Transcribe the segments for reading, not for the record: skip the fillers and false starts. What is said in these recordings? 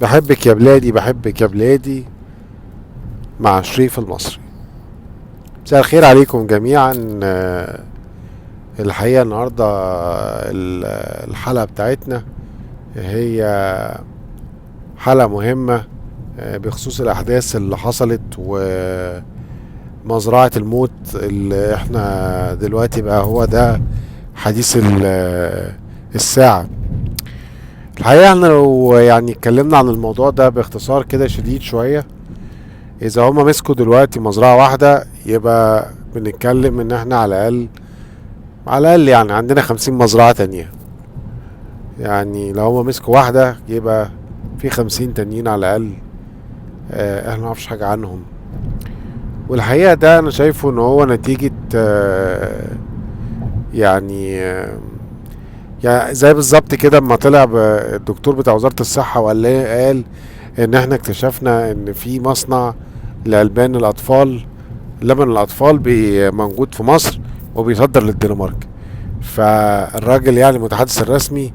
بحبك يا بلادي، بحبك يا بلادي، مع شريف المصري. مساء الخير عليكم جميعا. الحقيقة النهاردة الحلقة بتاعتنا هي حلقة مهمة بخصوص الأحداث اللي حصلت ومزرعة الموت اللي احنا دلوقتي بقى هو ده حديث الساعة. الحقيقة احنا لو اتكلمنا عن الموضوع ده باختصار كده شديد شوية، إذا هما مسكوا دلوقتي مزرعة واحدة يبقى بنتكلم إن احنا على الأقل عندنا 50 مزرعة تانية. لو هما مسكوا واحدة يبقى في 50 تانيين على الأقل، احنا ما نعرفش حاجة عنهم. والحقيقة ده أنا شايفه إن هو نتيجة، زي بالظبط كده اما طلع الدكتور بتاع وزارة الصحة وقال لي، قال إن احنا اكتشفنا إن في مصنع لألبان الأطفال، لبن الأطفال موجود في مصر وبيصدر للدنمارك. فالراجل المتحدث الرسمي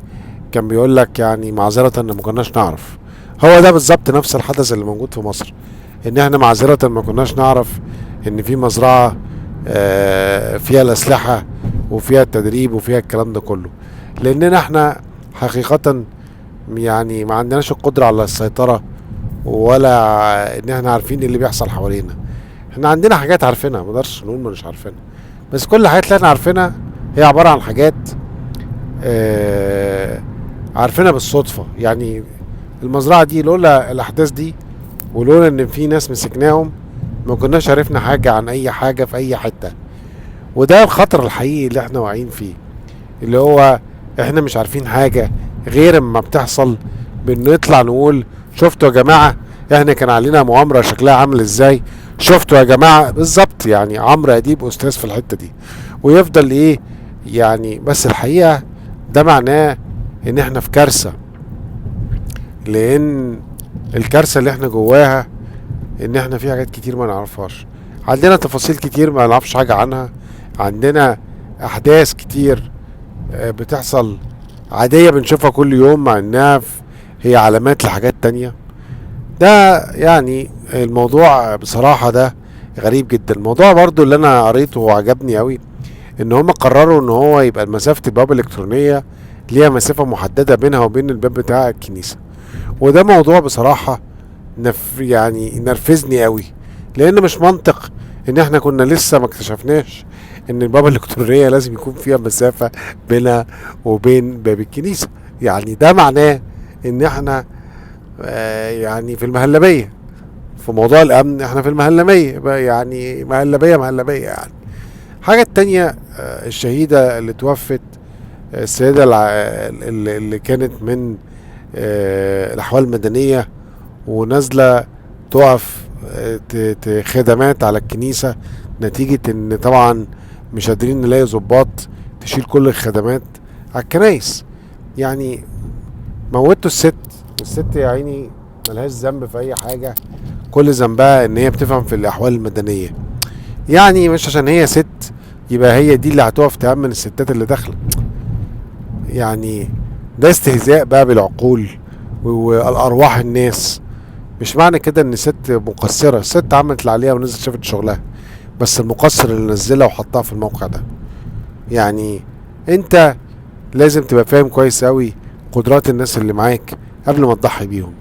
كان بيقول لك معذرة إن ما كناش نعرف. هو ده بالظبط نفس الحدث اللي موجود في مصر، إن احنا معذرة ما كناش نعرف إن في مزرعة، فيها الأسلحة وفيها التدريب وفيها الكلام ده كله، لأننا احنا حقيقة ما عندناش القدرة على السيطرة ولا إن احنا عارفين اللي بيحصل حوالينا. احنا عندنا حاجات عارفينها، ما نقدرش نقول ما مش عارفينها، بس كل الحاجات اللي احنا عارفينها هي عبارة عن حاجات، عارفينها بالصدفة. المزرعة دي لولا الأحداث دي ولولا إن في ناس مسكناهم ما كناش عرفنا حاجة عن أي حاجة في أي حتة. وده الخطر الحقيقي اللي احنا واقعين فيه، اللي هو احنا مش عارفين حاجة غير اما بتحصل بنطلع نقول شفتوا يا جماعة احنا كان علينا مؤامرة شكلها عامل ازاي، شفتوا يا جماعة بالظبط. عمرو أديب أستاذ في الحتة دي، ويفضل ايه يعني. بس الحقيقة ده معناه ان احنا في كارثة، لان الكارثة اللي احنا جواها ان احنا في حاجات كتير ما نعرفهاش، عندنا تفاصيل كتير ما نعرفش حاجة عنها، عندنا احداث كتير، بتحصل عادية بنشوفها كل يوم مع انها هي علامات لحاجات تانية. ده الموضوع بصراحة ده غريب جدا. الموضوع برضو اللي انا قريته وعجبني قوي ان هم قرروا ان هو يبقى مسافة البوابة الالكترونية ليها مسافة محددة بينها وبين الباب بتاع الكنيسة. وده موضوع بصراحة نرفزني قوي، لان مش منطق ان احنا كنا لسه ما اكتشفناش ان البوابة الالكترونية لازم يكون فيها مسافة بينها وبين باب الكنيسة. ده معناه ان احنا، في المهلبية في موضوع الامن، احنا في المهلبية بقى، مهلبية مهلبية. حاجة التانية، الشهيدة اللي توفت، السيدة اللي كانت من، الأحوال المدنية ونازلة تقف، خدمات على الكنيسة، نتيجة ان طبعا مش قادرين نلاقي ضباط تشيل كل الخدمات على الكنايس. موتوا الست، والست يا عيني ملهاش ذنب في اي حاجة، كل ذنبها ان هي بتفهم في الاحوال المدنية. مش عشان هي ست يبقى هي دي اللي هتقف تأمن الستات اللي داخلة. ده استهزاء بقى بالعقول والارواح الناس. مش معنى كده ان ست مقصرة، الست عملت اللي عليها ونزلت شافت شغلها، بس المقصر اللي نزلها وحطها في الموقع ده. انت لازم تبقى فاهم كويس قوي قدرات الناس اللي معاك قبل ما تضحي بيهم.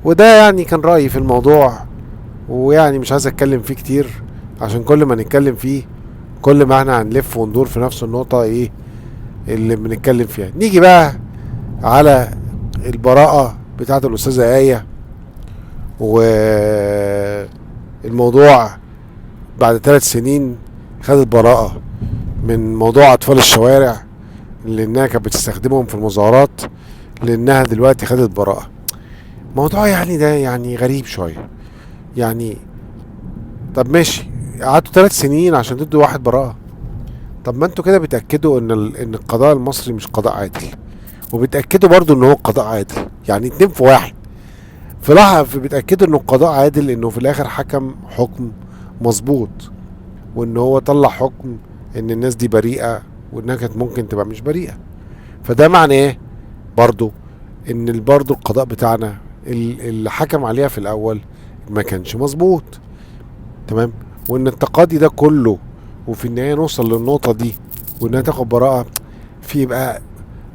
وده كان رأيي في الموضوع، ويعني مش عايز اتكلم فيه كتير عشان كل ما نتكلم فيه كل ما احنا هنلف وندور في نفس النقطة ايه اللي بنتكلم فيها. نيجي بقى على البراءة بتاعت الأستاذة آية، والموضوع بعد 3 سنين خدت براءة من موضوع أطفال الشوارع اللي إنها كانت بتستخدمهم في المظاهرات، لأنها دلوقتي خدت براءة. موضوع ده غريب شوية. طب ماشي، قعدتوا 3 سنين عشان تدوا واحد براءة، طب ما انتوا كده بتأكدوا إن القضاء المصري مش قضاء عادل، وبتأكدوا برضو إن هو قضاء عادل، يعني 2 في 1. في لحظة بتأكدوا إنه القضاء عادل، إنه في الآخر حكم حكم مظبوط، وإن هو طلع حكم إن الناس دي بريئة وإنها كانت ممكن تبقى مش بريئة. فده معناه برضو ان برضه القضاء بتاعنا اللي حكم عليها في الاول ما كانش مظبوط، تمام، وان التقاضي ده كله وفي النهاية نوصل للنقطة دي وانها تاخد براءة. في يبقى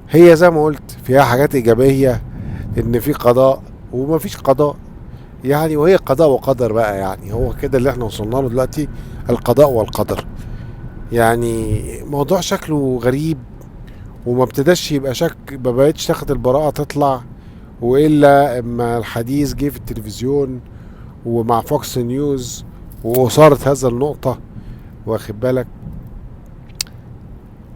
هي زي ما قلت فيها حاجات ايجابية ان في قضاء وما فيش قضاء يعني، وهي قضاء وقدر بقى يعني، هو كده اللي احنا وصلنا له دلوقتي، القضاء والقدر. يعني موضوع شكله غريب وما ابتداش يبقى شك، ما بقتش تاخد البراءة تطلع، وإلا اما الحديث جه في التلفزيون ومع فوكس نيوز وصارت هذا النقطة، واخد بالك.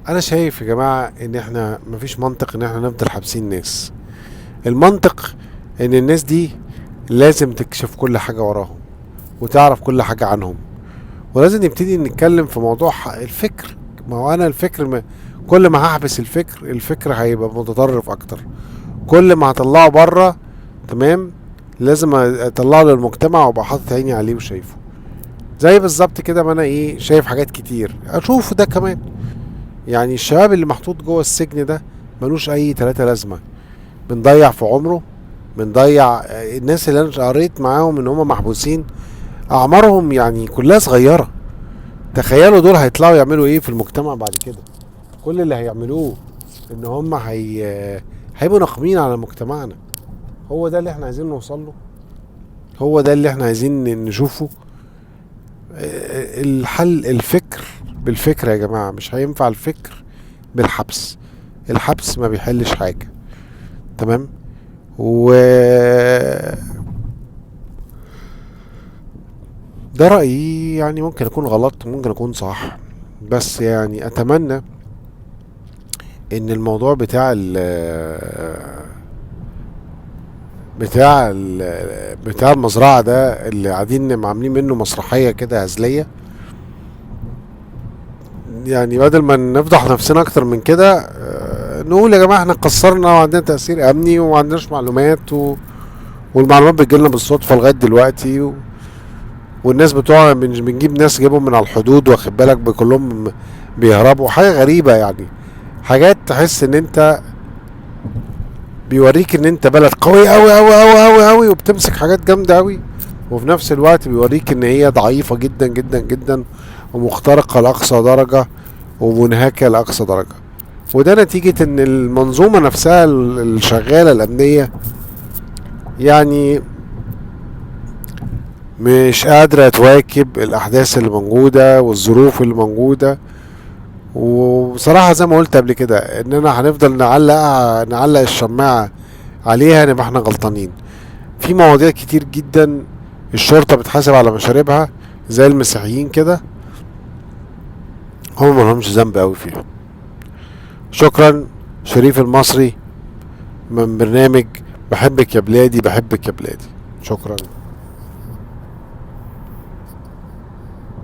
انا شايف يا جماعة ان احنا مفيش منطق ان احنا نفضل حابسين ناس. المنطق ان الناس دي لازم تكشف كل حاجة وراهم وتعرف كل حاجة عنهم، ولازم نبتدي نتكلم في موضوع الفكر. ما هو انا الفكر كل ما هحبس الفكر، الفكر هيبقى متطرف اكتر، كل ما هطلعه بره، تمام، لازم اطلعه للمجتمع وابقى حاطط عيني عليه وشايفه. زي بالظبط كده ما انا ايه شايف حاجات كتير اشوفه ده كمان. يعني الشباب اللي محطوط جوه السجن ده ملوش اي تلاتة لازمة، بنضيع في عمره، بنضيع الناس اللي انا قريت معاهم ان هم محبوسين اعمارهم يعني كلها صغيرة. تخيلوا دول هيطلعوا يعملوا ايه في المجتمع بعد كده. كل اللي هيعملوه ان هم هيبقوا ناقمين على مجتمعنا. هو ده اللي احنا عايزين نوصل له، هو ده اللي احنا عايزين نشوفه. الحل الفكر بالفكر يا جماعة، مش هينفع الفكر بالحبس، الحبس ما بيحلش حاجة، تمام. و ده رأيي يعني، ممكن أكون غلط ممكن أكون صح، بس يعني أتمنى إن الموضوع بتاع ال بتاع ال بتاع المزرعة ده اللي قاعدين عاملين منه مسرحية كده هزلية، يعني بدل ما نفضح نفسنا أكتر من كده نقول يا جماعة احنا قصرنا وعندنا تأثير أمني ومعندناش معلومات والمعلومات بتجيلنا بالصدفة لغاية دلوقتي والناس بتوع بنجيب ناس جيبهم من على الحدود، واخد بالك، كلهم بيهربوا، حاجة غريبة يعني. حاجات تحس ان انت بيوريك ان انت بلد قوي قوي قوي قوي قوي قوي وبتمسك حاجات جامدة قوي، وفي نفس الوقت بيوريك ان هي ضعيفة جدا جدا جدا ومخترقة لأقصى درجة ومنهكة لأقصى درجة. وده نتيجة ان المنظومة نفسها الشغالة الأمنية يعني مش قادرة تواكب الأحداث اللي موجودة والظروف اللي موجودة. وبصراحة زي ما قلت قبل كده اننا هنفضل نعلق الشماعة عليها نبقى احنا غلطانين. في مواضيع كتير جدا الشرطة بتحاسب على مشاربها زي المسيحيين كده، هم مالهمش ذنب قوي فيها. شكرا شريف المصري من برنامج بحبك يا بلادي، بحبك يا بلادي. شكرا.